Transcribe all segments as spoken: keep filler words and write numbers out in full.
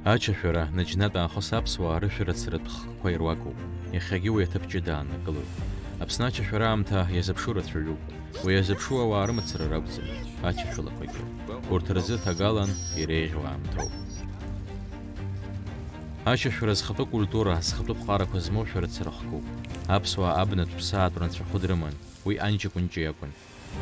Ачашәара наџьнатә аахыс аԥсуаа рышәарыцаратә хкқәа ируакуп. Иахьагьы уи аҭыԥ ҷыда ааннакылоит. Аԥсны ачашәара аамҭа иазыԥшу рацәаҩуп. Уи иазыԥшу ауаа рымацара ракәӡам, ачашәалақәагьы. Урҭ рзы ҭагалан иреиӷьу аамҭоуп. Ачашәара зхатәы культура, зхатәы ԥҟарақәа змоу шәарыцара хкуп. Аԥсуаа абнатә ԥсаатә рынцәахәы дрыман, уи анҷа-кәынҷа иакәын.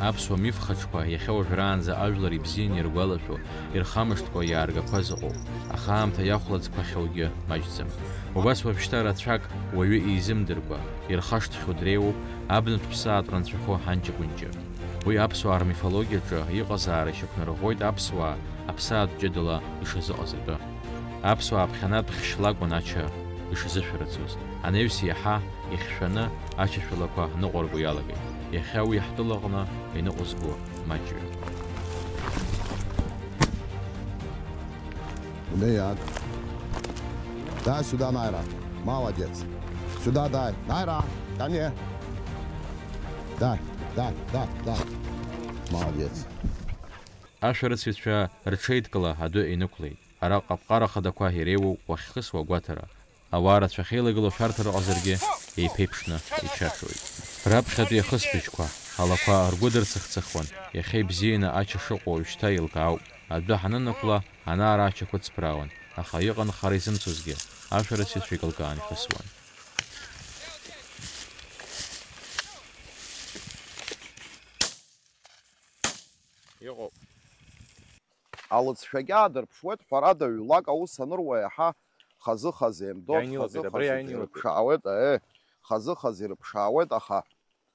Аԥсуа миф хаҿқәа иахьа уажәраанӡа ажәлар ибзианы иргәалашәо, ирхамышҭкәа иааргақәаз ыҟоуп, аха аамҭа иахәлаӡқәахьоугьы маҷӡам. Убас уажәшьҭа рацәак уаҩы изымдыркәа, ирхашҭхьоу дреиуоуп абнатә ԥсаатә рынцәахәы анҷа-кәынҷа. Уи аԥсуаа рмифологиаҿы иҟазаара ишьақәнарӷәӷәоит аԥсуаа аԥсаатә ҷыдала ишазыҟаз атәы. Аԥсуаа аԥхьанатә хьшь лакәын ача ишазышәарыцоз. Анаҩс иаҳа ихьшәаны ачашәалақәа ныҟәарго иалагеит. Иахьа уи ҳтәылаҟны иныҟәызго маҷҩым. Бнеиаак. Дай сюда, Найра. Молодец. Сюда дай. Найра, ко мне. Дай, дай, дай, дай. Молодец. Ашәарыцаҩцәа рҽеидкыла адәы инықәлеит. Араҟа аԥҟара хадақәа иреиуоу уахьхысуа агәаҭара. Ауаа рацәа ахьеилагылоу шәарҭа рыҟазаргьы еиԥеиԥшны ичашәоит. Раԥхьатәи ахысбыжьқәа, алақәа ргәы дырцыхцыхуан, иахьа ибзианы ача шыҟоу уажәшьҭа еилкаауп. Адәы ҳанынықәла, ана-ара ача кәыцԥраауан, аха иҟан хара изымцозгьы, ашәарыцаҩцәа икылкаан ихысуан. Иҟоуп. Алыҵшәагьы аадырԥшуеит, ҳәарада, ҩлак аус аныруа иаҳа хазы-хазы еимдоит, иааинылатәеит, абра хазы-хазы иааинылатәеит. Ирыԥшаауеит, аиеи, хазы-хазы ирыԥшаауеит, аха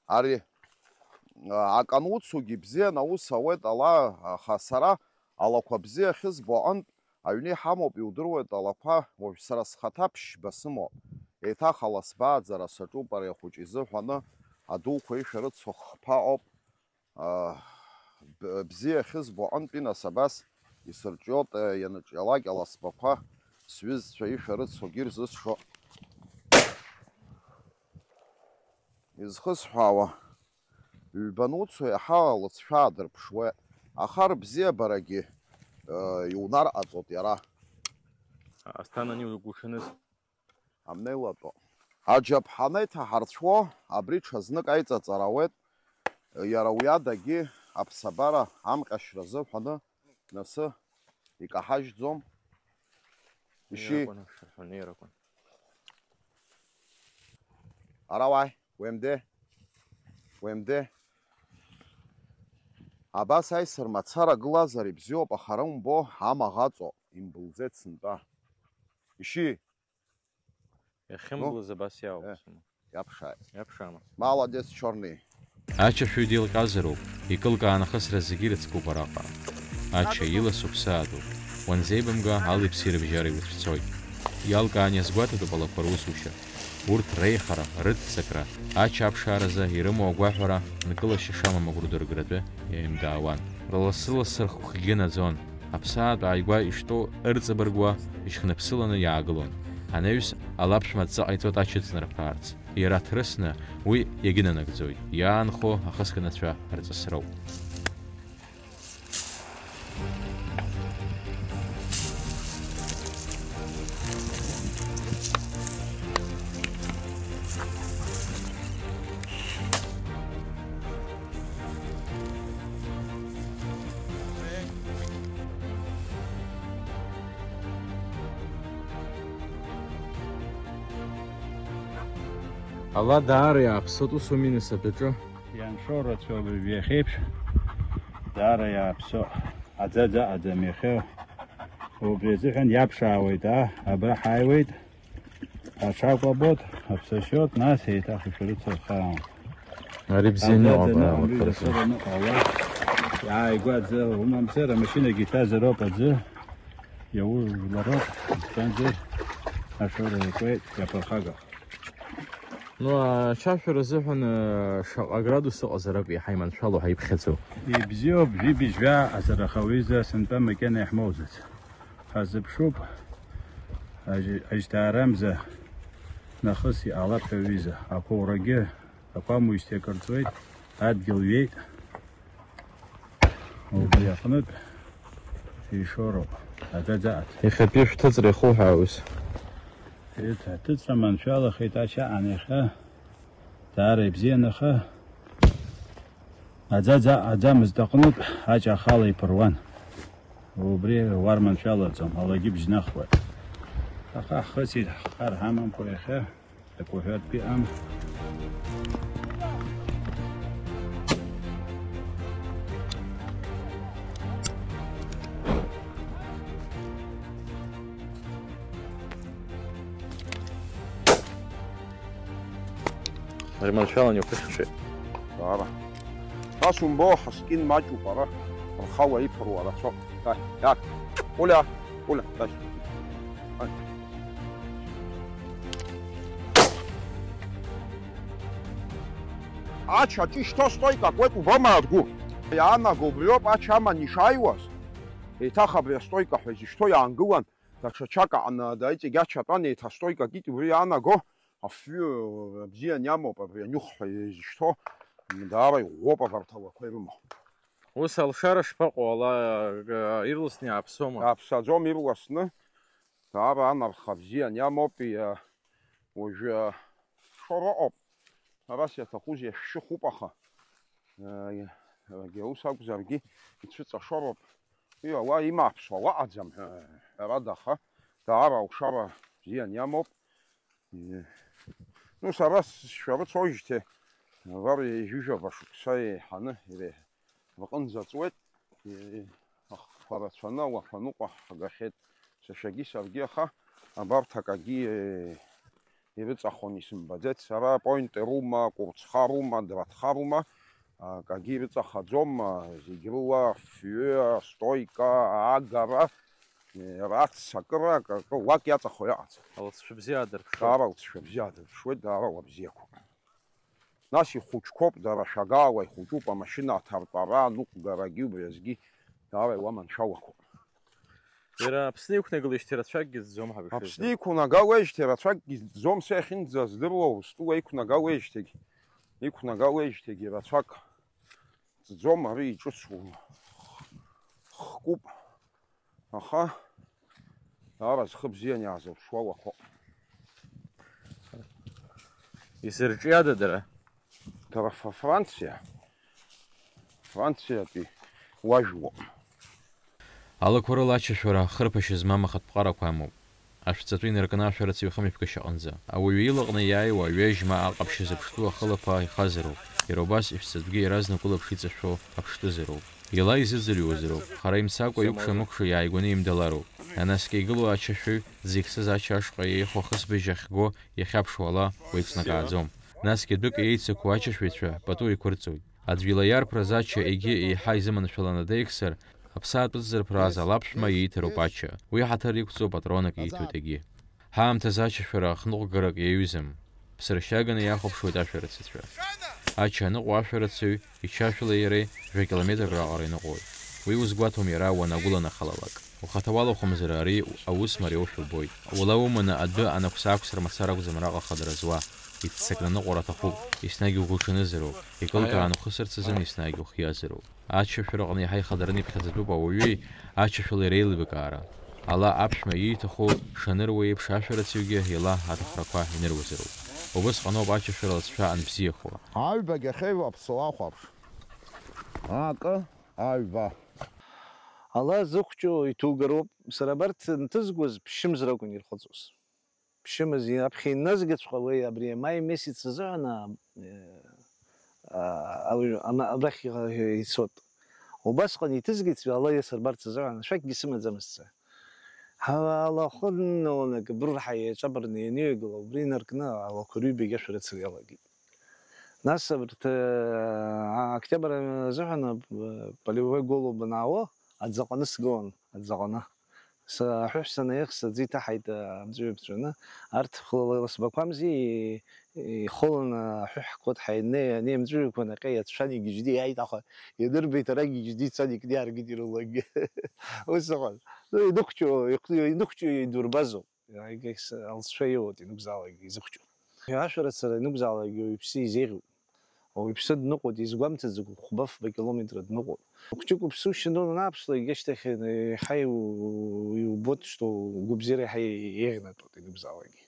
ари, а, акы ануцугьы ибзиан аус ауеит ала, аха сара алақәа бзиа ахьызбо аҟынтә, аҩны иҳамоуп, иудыруеит, алақәа уажә сара схаҭа ԥшьба сымоуп. Еиҭах аласба ааӡара саҿуп ари ахәыҷы изыҳәаны, адуқәа ишәарыцо хԥа ауп. Аа, б-, бзиа ахьызбо аҟынтәи, нас, абас исырҿиоит, э, ианыҿиалак аласбақәа, сҩызцәа ишәарыцогьы ирзысшо. Изхысҳәаауа, ҩба ануцо иаҳа алыҵшәа аадырԥшуеит, аха рыбзиабарагьы, э, иунарҟаҵоит иара. Асҭана ани угәуҽаныз? Амнеилатәы. Аџьаԥҳаны иҭаҳарцәуо, абри ҽазнык аиҵаҵара ауеит, иара уи адагьы аԥсабара амҟьашьра азыҳәаны, насы, икаҳажьӡом. Ишьи. Неиракәын, ашәарҳәа, неиракәын. Ара уааи, уемде, уемде. Абас аисыр мацара гылазар ибзиоуп, аха ара умбо, амаӷ аҵо, имбылӡеит сынтәа. Ишьи. Иахьымблыз абас иаауп, э, сымоу. Иаԥшааит. Иаԥшаама? Молодец, чёрный. Ачашәаҩ деилҟьазароуп, икылкаан ахысра зегьы ирыцкуп араҟа. Ача иласуп, саатәуп. Уанзеибамга, али-ԥси рыбжьара иуцәцоит. Иалкаан иазгәаҭатәуп алақәа русушьа. Урҭ реихара, рыццакра, ача аԥшааразы ирымоу агәаҳәара нкылашьа шамам агәырдыргратәы еимдаауан. Лассы-лассы рхәыхгьы наӡон. Аԥсаатә ааигәа иштәоу ырҵабыргуа, ишьхныԥсыланы иаагылон. Анаҩс, алаԥшәма адҵа ҟаиҵоит ачыҵнарԥаарц. Иара ҭрысны уи иагьынанагӡоит. Иаанхо ахысганацәа рҵысроуп. Ала даара иааԥсоит, ус ауми, нас, адәаҿы? Ианшоу рацәоуп, уажә иахьеиԥш даара иааԥсоуп. Аӡаӡа аӡам иахьа. Убри азыҳәан иаԥшаауеит, аа, абра ҳааиуеит. Аҽакәабоит, аԥсашьоит, нас еиҭах ишәарыцо ахаан. Ари бзианы иҟоуп, аа, аӡы аныҟам, урҭ рзы. Иааигәа аӡы умамзар, амашьынагьы иҭазароуп аӡы, иаужәлароуп, избанзар, ашоура иакуеит, иаԥырхагахоит. Ну, ачашәара азыҳәан, э, шаҟа градус ыҟазар акәу иаҳа иманшәало ҳәа иԥхьаӡоу? Ибзиоуп, жәибжь-жәаа азараха уҩыза сынтәа макьана иаҳмоузац. Ҳазыԥшуп, ажь-, ажьҭаарамза нахыс иҟалап ҳәа уҩыза. Ақәоурагьы, ақәамуижьҭеи акыр ҵуеит, адгьыл ҩеит. Убри аҟнытә ишоуроуп, аӡаӡаат. Иахьатәи шәҭыҵра ихуҳәаауаз? Еҭ-, аҭыҵра маншәалахеит, ачаан иахьа даара ибзиан, аха аӡаӡа аӡамызт аҟнытә аҷ ахала иԥыруан. Убри уарманшәалаӡом, алагьы бжьнахуеит. Аха ҳхысит, ҳхар ҳамамкәа иахьа. Такой ҳәатәгьы ам. Ари маншәалан иуԥыхьашәеит. Даара. Нас умбо, ҳаскьын маҷуп ара. Рхала иԥыруа рацәоуп. Даи, даи. Уля, уля, даи. Ача аҿы ишьҭоу стойкак уеиԥ убома, Адгәыр? Иаанаго убриоуп, ача аман ишааиуаз. Еиҭах абри астойка ҳәа изышьҭоу иаангылан, даҽа чак аҟны, да, иҵегь ача атәан, еиҭа астойка акит, убри иаанаго, афҩы бзиан иамоуп, абри анюх ҳәа изышьҭоу, даара иӷәӷәоуп абарҭ алақәа ирымоу. Ус алшара шԥаҟоу, ала, э, ирласны иааԥсоума? Иааԥсаӡом ирласны, даара анарха бзиан иамоуп, иа-, уажәы шоура ыҟоуп, ҳәарас иаҭахузеи, шәшьыхуп, аха, э, егьа ус акәзаргьы ицәыҵашоуроуп. Уи ауаа имааԥсуа уаҟаӡам ҳәа, ҳәарада, аха даара алшара бзиан иамоуп. Э, ну, сара сшәарыцоижьҭеи, абар, ҩажәижәаба шықәса еиҳаны ире-, рҟынӡа ҵуеит. Э, ахқәа рацәаны, ауахәаныҟәа ҳгахьеит сашьагьы саргьы, аха абарҭ акагьы, э, ирыҵахон исымбаӡеит сара, Поинтерума, Курцхарума, Дратхарума, акагьы ирыҵахаӡом, а, зегь рыла афҩы, астойка, агара, э, рацакыра, акы, акы уак иаҵахо иҟаӡам. Алҵшәа бзиа аадырԥшуеит. Даара алҵшәа бзиа аадырԥшуеит, даара уабзиақәоуп. Нас ихәыҷқәоуп, дара шәагаала ихәыҷуп, амашьына аҭартәара, аныҟәгарагьы убри азгьы даара иуаманшәалақәоуп. Иара Аԥсны иқәнагылеижьҭеи рацәакгьы ӡӡом ҳәа бышәзар. Аԥсны иқәнагалеижьҭеи рацәакгьы ӡӡом, са иахьынӡаздыруа устәыла иқәнагалеижьҭеигь, иқәнагалеижьҭеигьы рацәак ӡӡом, ари иҿыцу хкуп, аха даара зхы бзиан иаазырԥшуа уахоуп. Изырҿиада дара? Дара Фа-, Франциа, Франциатәи уажәлоуп. Алақәа рыла ачашәара хырԥашьа змам ахатә ԥҟарақәа амоуп. Ашәҵатәы инаркны ашәарыцаҩ хымҩаԥгашьа аҟынӡа. Ауаҩы илаҟны иааиуа аҩежь ма аҟаԥшьы зыԥштәу ахылаԥа ихазароуп. Иара убас ишәҵатәгьы иаразнак улаԥш иҵашәо аԥштәызароуп. Ила изыӡырҩуазароуп, хара имцакәа икәша-мыкәша иааигәаны имдалароуп. Анаскьа игылоу ачашәаҩ, дзыхьсыз ача ашҟа еихәо ахысбыжь ахьго иахьаԥшуа ала, уеиҿнакааӡом. Насгьы дәык еицықәу ачашәаҩцәа пату еиқәырҵоит. Аӡә ила иарԥраз ача егьи еиҳа изыманшәаланы деигсыр, аԥсаатә ыҵзырԥрааз алаԥшәма ииҭароуп ача. Уи ҳаҭыр иқәҵоу патронак ииҭоит егьи. Ҳаамҭазы ачашәара ахныҟәгарак иаҩызам. Ԥсыршьаганы иахәаԥшуеит ашәарыцацәа. Ача аныҟәо ашәарыцаҩ ичашәала иареи жәа-километрак раҟара иныҟәоит. Уи узгәаҭом иара уанагәыланахалалак. Ухаҭа уалахәымзар ари аус мариоушәа убоит. Ула уманы адәы анақәс-аақәсра мацара акәӡам араҟа хадара зуа. Иццакны аныҟәара аҭахуп, еснагь угәуҽанызароуп. Икылкааны ухысырц азын еснагь ухиазароуп. Ачашәараҟны иаҳа ихадароу иԥхьаӡатәуп ауаҩи ачашәалеи реилибакаара. Ала аԥшәма ииҭаху шаныруа еиԥш ашәарыцаҩгьы ила аҭахрақәа иныруазароуп. Убысҟаноуп ачашәара лҵшәа анбзиахо. Аҩбагь ахьеилаԥсоу ахәаԥш. Акы, аҩба. Ала зыхәҷу иҭугароуп. Сара абарҭ нҭызгоз ԥшьымз ракәын ирхыҵуаз. Ԥшьымз аԥхьа инназгаҵәҟьа уи абри амаи месяц азыҳәан, а, а, ауаҩы ана-, абрахь ицот. Убасҟан иҭызгеит сҩа ала иасырбарц азыҳәан, ашәакгьы сымаӡамызт сара. Ҳа-, ала ахәы нналаны, акы бырҳа иаҿабараны ианыҩагыла, убри инаркны алақәа рҩбагьы ашәарыцара иалагеит. Нас абарҭ, а, октиабр азыҳәан, а, полевой голову банаауо, аӡаҟаны сгылан, аӡаҟаны. Са аҳәыҳә санаих, сыӡы иҭаҳаит, а, амҵәыжәҩа ԥҵәаны. Арҭ хыла ласбақәамзи, ихыланы аҳәыҳә кыдҳа инеи, ани амҵәыжәҩақәа наҟьа иацәшәан, игьежьны иааит, аха идырбеит, ара игьежьны ицан, икны иааргеит ирулакгьы. Ус ыҟан. Ну, иныхәҷо, иҟ-, иныхәҷо идурбазоуп. Егьагь с-, алҵшәа иоуеит, ианакәзаалак изыхәҷу. Ашәарыцара ианакәзаалак иԥсы изеиӷьуп. Уаҩԥсы дныҟәоит, изгәамҭаӡакәа хәба-фба километра дныҟәоит. Хәыҷык уԥсы ушьаны уанааԥшла, егьашьҭахь еиҳа иу-, иубоит, что угәабзиара еиҳа еиӷьнатәуеит ианакәзаалакгьы.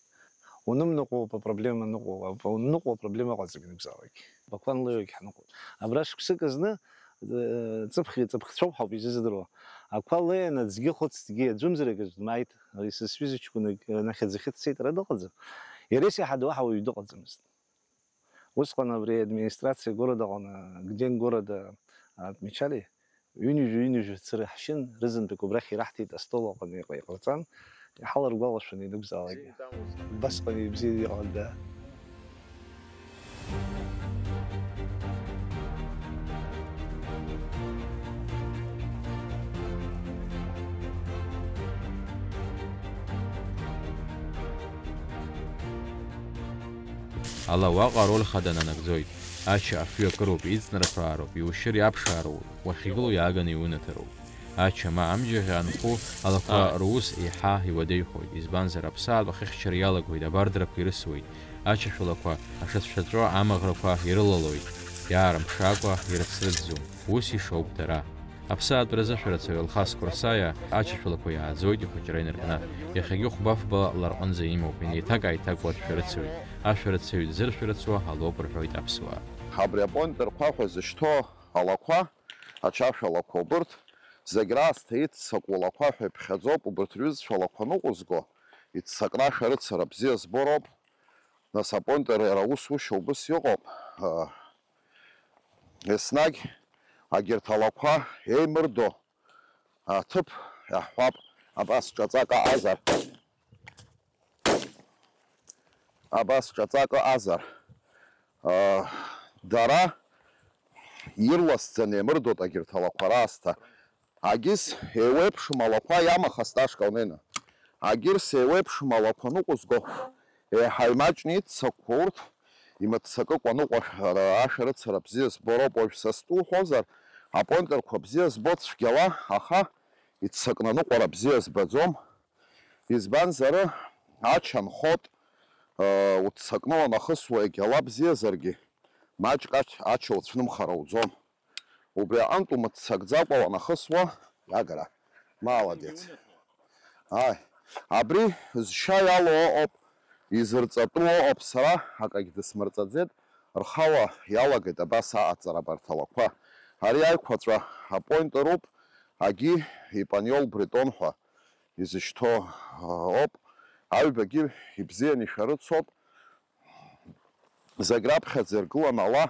Унымныҟәоуп апроблема ныҟәо, ап-, унныҟәо апроблема ыҟаӡам ианакәзаалакгьы. Бақәан леиуагь ҳныҟәоит. Абра шықәсык азны, э, ҵыԥхгьы ҵыԥхцәоуп ҳәа ауп изыздыруа. Ақәа леин аӡгьы хәыцтәгьы аӡәымзар акыр дмааит, ари са сҩыза ҷкәынак, э, нахьыӡ ахьы дцеит, ара дыҟаӡам. Иара ес иаҳа дуаҳа уаҩ дыҟаӡамызт. Усҟан абри администрациа города аҟны, где города отмечали, ҩынҩажәа, ҩынҩажәа цыра ҳшьын, рызынтәык убрахь ираҳҭеит, астол аҟны иҟа-, иҟарҵан, иҳаларгәалашәон ианакәзаалак. Убасҟан ибзианы иҟан, да. Ала уаҟа ароль хада нанагӡоит. Ача афҩы акыроуп, иҵнарҳәаароуп, иушьыр иаԥшаароуп, уахьгылоу иааганы иунаҭароуп. Ача ма амџьаӷьа анху алақәа рус еиҳа иуадаҩхоит, избанзар, аԥсаатә ахьыхьчара иалагоит, абардрақәа ирысуеит, ачашәалақәа, ашацәаҵәо амаӷрақәа ирылалоит, иаарымԥшаакәа ирыцрыҵӡом. Ус ишоуп дара. Аԥсаатәразы ашәарацаҩ Алхас Қәырсаиа ачашәалақәа иааӡоит ихәыҷра инаркны. Иахьагьы хәба-фба ларҟынӡа имоуп, инеиҭак-ааиҭакуа дшәарыцаҩуп. Ашәарацаҩ дзыршәарыцуа алоуп рҳәоит аԥсуаа. Абри апонтерқәа ҳәа зышьҭоу алақәа, ачашәалақәа убырҭ, зегь раасҭа иццакуа лақәа ҳәа иԥхьаӡоуп, убырҭ рҩызцәа лақәа ныҟәызго, иццакны ашәарыцара бзиа збо роуп. Нас апонтер иара аусушьа убыс иҟоуп. Еснагь агьырҭ алақәа еимырдо аҭыԥ иаҳҳәап, абас ҿаҵак аҟазар, абас ҿаҵак ыҟазар, дара ирласӡаны еимырдоит агьырҭ алақәа раасҭа. Агьыс еиуеиԥшым алақәа иамаха сташка унеины. Агьырс еиуеиԥшым алақәа ныҟәызго, еиҳа имаҷны иццакқәа урҭ, имыццакыкәа ныҟәашәара ашәарыцара бзиа збо роуп. Уажә са стәы уҳәозар, апонтерқәа бзиа збо цәгьала, аха иццакны аныҟәара бзиа збаӡом. Избанзар, ача нхот, уццакны уанахысуа егьала бзиазаргьы, маҷк ач-, ача уцәнымхар ауӡом. Убри аҟынтә умыццакӡакәа уанахысуа, иагара, молодец. Ааи, абри зшьа иалоу ыҟоуп, изырҵатәу ыҟоуп, сара акагь дысмырҵаӡеит, рхала иалагеит абас аҟаҵара абарҭ алақәа. Ари аиқәаҵәа апоинтер ауп, агьи ипанеол бретон ҳәа изышьҭоу, а, ауп, аҩбагьы ибзианы ишәарыцоуп. Зегь раԥхьаӡа иргылан ала,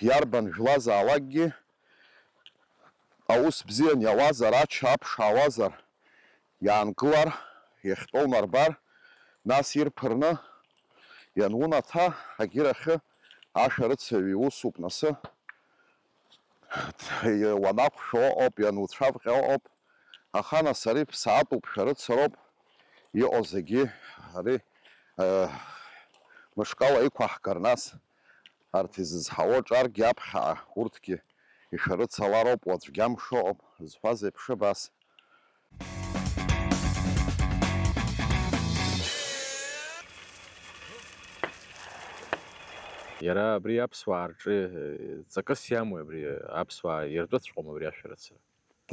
иарбан жәлазаалакгьы аус бзиан иауазар, ача аԥшаауазар, иаангылар, иахьтәоу нарбар, нас ирԥырны ианунаҭа, агьырахьы ашәарыцаҩ иусуп насы. Уанақәшәо ыҟоуп, иануцәавҟьа ыҟоуп, аха нас ари ԥсаатәуп, шәарыцароуп, иҟоу зегьы ари, э, мышкала иқәаҳгар нас, арҭ изызҳауа ҿаргьы аԥхьаҟа урҭгьы ишәарыцалароуп, уаҵәгьы амш ыҟоуп, зҳәаз еиԥш абас. Иара абри аԥсуаа рҿы, э, ҵакыс иамои абри аԥсуаа иртәыҵәҟьома абри ашәарыцара?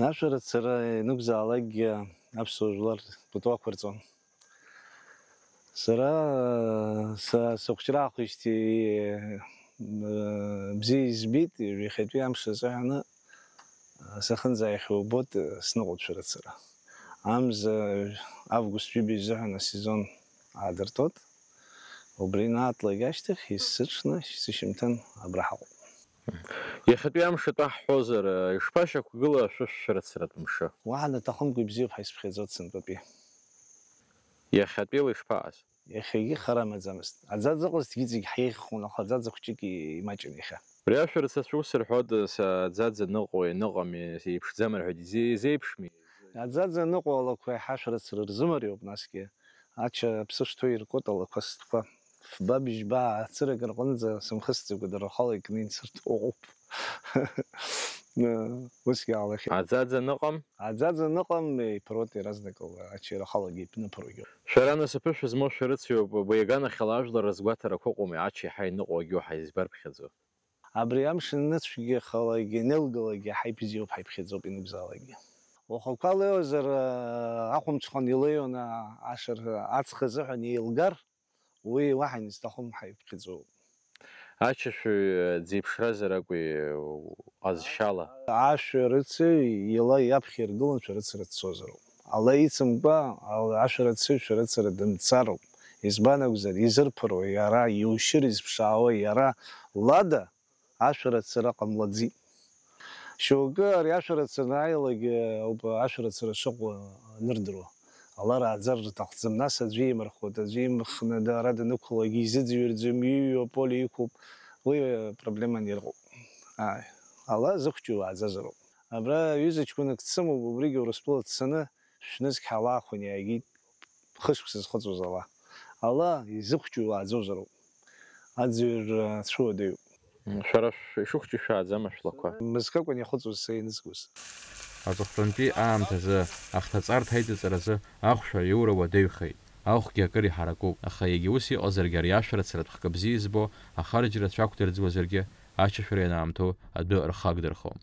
Ашәарыцара ианакәзаалакгьы аԥсуа жәлар пату ақәырҵон. Сара, са, сыхәыҷра аахижьҭеи, э, бзиа избеит, ҩахьатәи амш азыҳәаны, э, сахынӡааихьоу убоит, э, сныҟәоит шәарыцара. Амза август ҩыбаҩ изыҳәан асезон аадыртуеит. Убри инаатлак ашьҭахь, есыҽны, сышьамҭан абра ҳаҟоуп. Иахьатәи амш атәы ҳҳәозар, ишԥашьақәгыла шәышә шәарыцаратә мшы? Уаҳа наҭахымкәа ибзиоуп ҳәа исыԥхьаӡоит сынтәатәи. Иахьатәиала ишԥаҟаз? Иахьагьы хара амаӡамызт. Аӡаӡа ыҟазҭгьы зегь ҳиеиххон, аха аӡаӡа хәҷык имаҷын иахьа. Абри ашәарыцацәа ус рҳәоит, са аӡаӡа ныҟәои ныҟами, еиԥшӡам рҳәоит, изеи-, изеиԥшми? Аӡаӡа ныҟәо алақәа еиҳа шәарыцара рзымариоуп, насгьы ача аԥсы шҭоу иркуеит алақәа стәқәа. фба-бжьба ацырак рҟынӡа сымхысӡакәа дара рхала икны инсыртәо ыҟоуп. Усгьы ҟалахьеит. Аӡаӡа аныҟам? Аӡаӡа аныҟам, иԥыруеит иаразнакала, аччара халагьы иԥныԥыруагьы. Шәара насыԥы шәызмоу шәарыцаҩуп, уи аганахьала ажәлар рызгәаҭарақәа ыҟоума, ачча еиҳа иныҟәо агьоуҳа избарԥхьаӡо? Абри амш анныцәгьахалак, анеилгалак иаҳа ибзиоуп, ҳаиԥхьаӡоуп ианакәзаалакгьы. Уахақәа леиуазар, ахәымҽхан илеиуан, ашырҳәа аҵх азыҳәан еилгар, уи уаҳа иназҭахым, ҳаиԥхьаӡоуп. Ачашәаҩ дзеиԥшразар акәи, ҟазшьала? Ашәарыцаҩ ила иаԥхьа иргылан шәарыцара дцозароуп. Ала ицымкәа, ал-, ашәарыцаҩ шәарыцара дымцароуп. Избан акәзар, изырԥыруа иара, иушьыр изԥшаауа иара лада, ашәарыцара ҟамлаӡеит. Шьоукы ари ашәарыцара ааилагьы ауп ашәарыцара шыҟоу анырдыруа. Ала рааӡар рҭахӡам, нас аӡәы имырхуеит, аӡәы имхны да-, ара данықәлак изыӡырҩӡам, иҩуа аполе иқәуп, уи проблеман ирҟоуп. Ааи, ала зыхәҷу ааӡазароуп. Абра ҩыза ҷкәынак дсымоуп, убригьы Урыстәыла дцаны шәнызқь ҳалаахәын иаагеит, хышықәса зхыҵуаз ала. Ала изыхәҷу ааӡозароуп. Аӡырҩра цәуадаҩуп. М, шәара шә-, ишыхәҷу шәааӡам ашәлақәа? Мызкы акәын иахыҵуаз са ианызкуаз. Аҵыхәтәантәи аамҭазы, ахҭаҵарҭа аиҵыҵаразы ахәшә аиура уадаҩхеит. Ахәгьы акыр иҳаракуп, аха егьа ус иҟазаргьы ари ашәарыцаратә хкы бзиа избо ахарџь рацәа ақәдырӡуазаргьы, ачашәара ианаамҭоу адәы рхы агдырхом.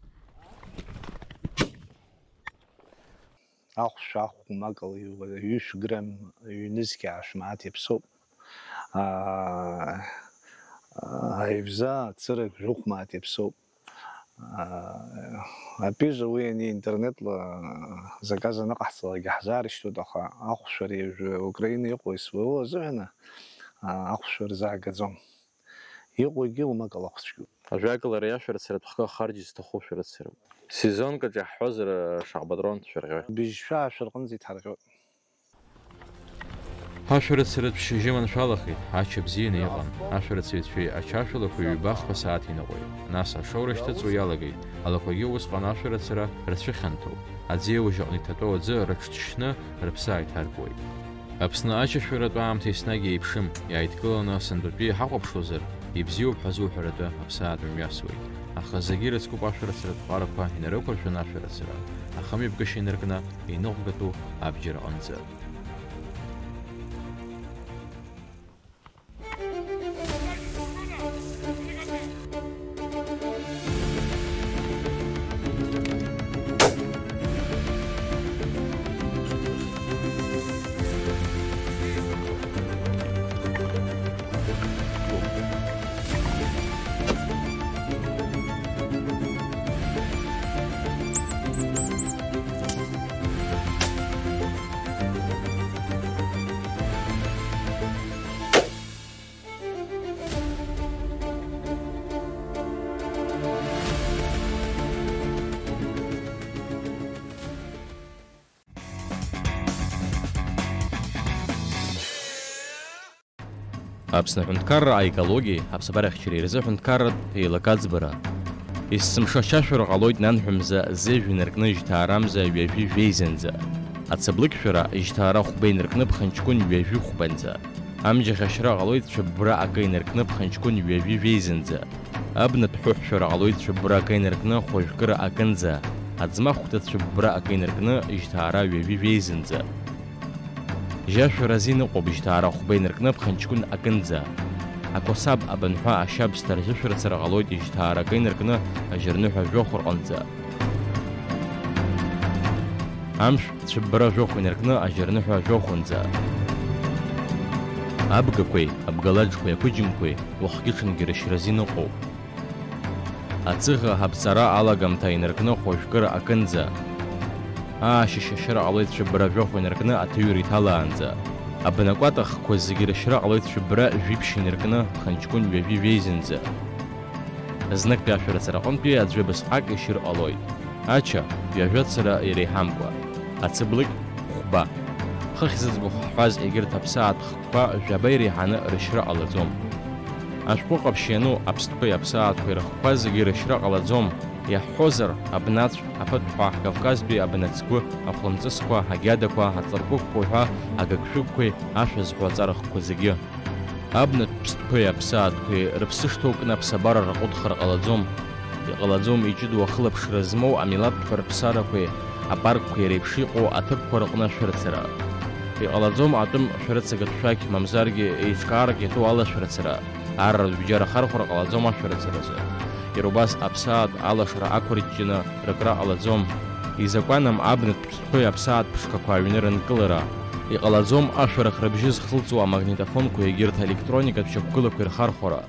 Ахәшә ахә мак ала иуа-, ҩышә грамм, ҩнызқь аашә мааҭ иаԥсоуп. Аа, аивза ацырак жәохә мааҭ иаԥсоуп. Аа, апижа уи ани интернетла заказ аныҟаҳҵалакгьы ҳзаарышьҭуеит, аха ахәшә ари уажәы Украина иҟоу СВО азыҳәаны, аа, ахәшә рзаагаӡом. Иҟоугьы умак алахәцәгьоуп. Ажәакала, ари ашәарыцаратә хкы ахарџь зҭаху шәарыцароуп. Сезонкаҿ иаҳҳәозар, шаҟа патрон шәырӷьои? Быжьшәа ашәа рҟынӡа иҭарҟьоит. Ашәарыцаратә шьыжьы маншәалахеит, ача бзианы иҟан. Ашәарыцаҩцәеи ачашәалақәеи ҩба-хԥа сааҭ иныҟәеит. Нас ашоура шьҭыҵуа иалагеит, алақәагьы усҟан ашәарыцара рцәыхьанҭоуп. Аӡиа уажь аҟны иҭатәоу аӡы рыҽҭшьны рыԥсы ааиҭаркуеит. Аԥсны ачашәаратә аамҭа еснагь еиԥшым, иааидкыланы асынтәатәи иҳахәаԥшуазар, ибзиоуп ҳәа зуҳәаратәы аԥсаатә мҩасуеит. Аха зегьы ирыцкуп ашәарыцаратә ҟарақәа инарықәыршәаны ашәарыцара, ахымҩаԥгашьа инаркны иныҟәгатәу абџьар аҟынӡа. Аԥсны аҳәынҭқарра аекологиеи аԥсабареи ахьчареи рзы аҳәынҭқарратә еилакы аӡбара. Есымша ачашәара ҟалоит нанҳәа мза зежә инаркны жьҭаарамза ҩажәи жәеизанӡа. Ацаблыкьшәара жьҭаара хәба инаркны ԥхынҷкәын ҩажәи хәбанӡа. Амџьаӷьашьра ҟалоит цәыббра акы инаркны ԥхынҷкәын ҩажәи жәеизанӡа. Абнатә ҳәыҳәшәара ҟалоит цәыббра акы инаркны хәажәкыра акынӡа. Аӡмахәда цәыббра акы инаркны жьҭаара ҩажәи жәеизанӡа. Жьашәара азин ыҟоуп жьҭаара хәба инаркны ԥхынҷкәын акынӡа. Ақәасаб абынҳәа ашьабсҭа рзышәарцара ҟалоит жьҭаара акы инаркны ажьырныҳәа жәохә рҟынӡа. Амшә цәыббра жәохә инаркны ажьырныҳәа жәохәынӡа. Абгақәеи, абгалаџқәеи, ақәыџьымқәеи уахгьы-ҽынгьы рышьра азин ыҟоуп. Ацыӷа аԥҵара алагамҭа инаркны хәажәкыра акынӡа. Аашьышь ашьра ҟалоит цәыббра жәохә инаркны аҭыҩра иҭалаанӡа. Абнакәата хқәа зегьы рышьра ҟалоит цәыббра жәиԥшь инаркны хынҷкәын ҩажәи жәеизанӡа. Зныктәи ашәарыцара аҟынтәи аӡәы абасҟак ишьыр ҟалоит. Ача, ҩажәа цыра иреиҳамкәа. Ацыблыкь, хәба. Хыхь зыӡбахә ҳҳәаз егьырҭ аԥсаатә хкқәа жәаба иреиҳаны рышьра ҟалаӡом. Ашәҟәы ҟаԥшь иану аԥстәқәеи аԥсаатәқәеи рыхкқәа зегьы рышьра ҟалаӡом, иаҳҳәозар, абнацә, аԥыҭәҳәа, Кавказтәи абнацгәы, ахәлымҵысқәа, агьадақәа, аҵаркәыкәқәа уҳәа агыгшәыгқәеи ашәа зҳәо аҵара хкқәа зегьы. Абнатә ԥстәқәеи аԥсаатәқәеи рыԥсы шҭоу кны аԥсабара рҟәыдхар ҟалаӡом. Иҟалаӡом иҷыдоу ахылаԥшра змоу амилаҭтәқәа рыԥсарақәеи апаркқәеи реиԥш иҟоу аҭыԥқәа рыҟны ашәарыцара. Иҟалаӡом атәым шәарыцагатә шәақь, мамзаргьы еиҿкаарак иатәу алашәарыцара, арратә бџьар ахархәара ҟалаӡом ашәарыцаразы. Иара убас аԥсаатә алашара ақәырҷҷаны рыкра ҟалаӡом. Изакәанам абнатә ԥстәқәеи аԥсаатә ԥшқақәа аҩны рынкылара. Иҟалаӡом ашәарах рыбжьы зхылҵуа амагнитофонқәа егьырҭ аелектроникатә шьақәгылақәа ирхархәара.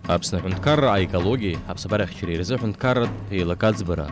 Аԥсны аҳәынҭқарра аекологиеи аԥсабарахьчареи рзы аҳәынҭқарратә еилакы аӡбара.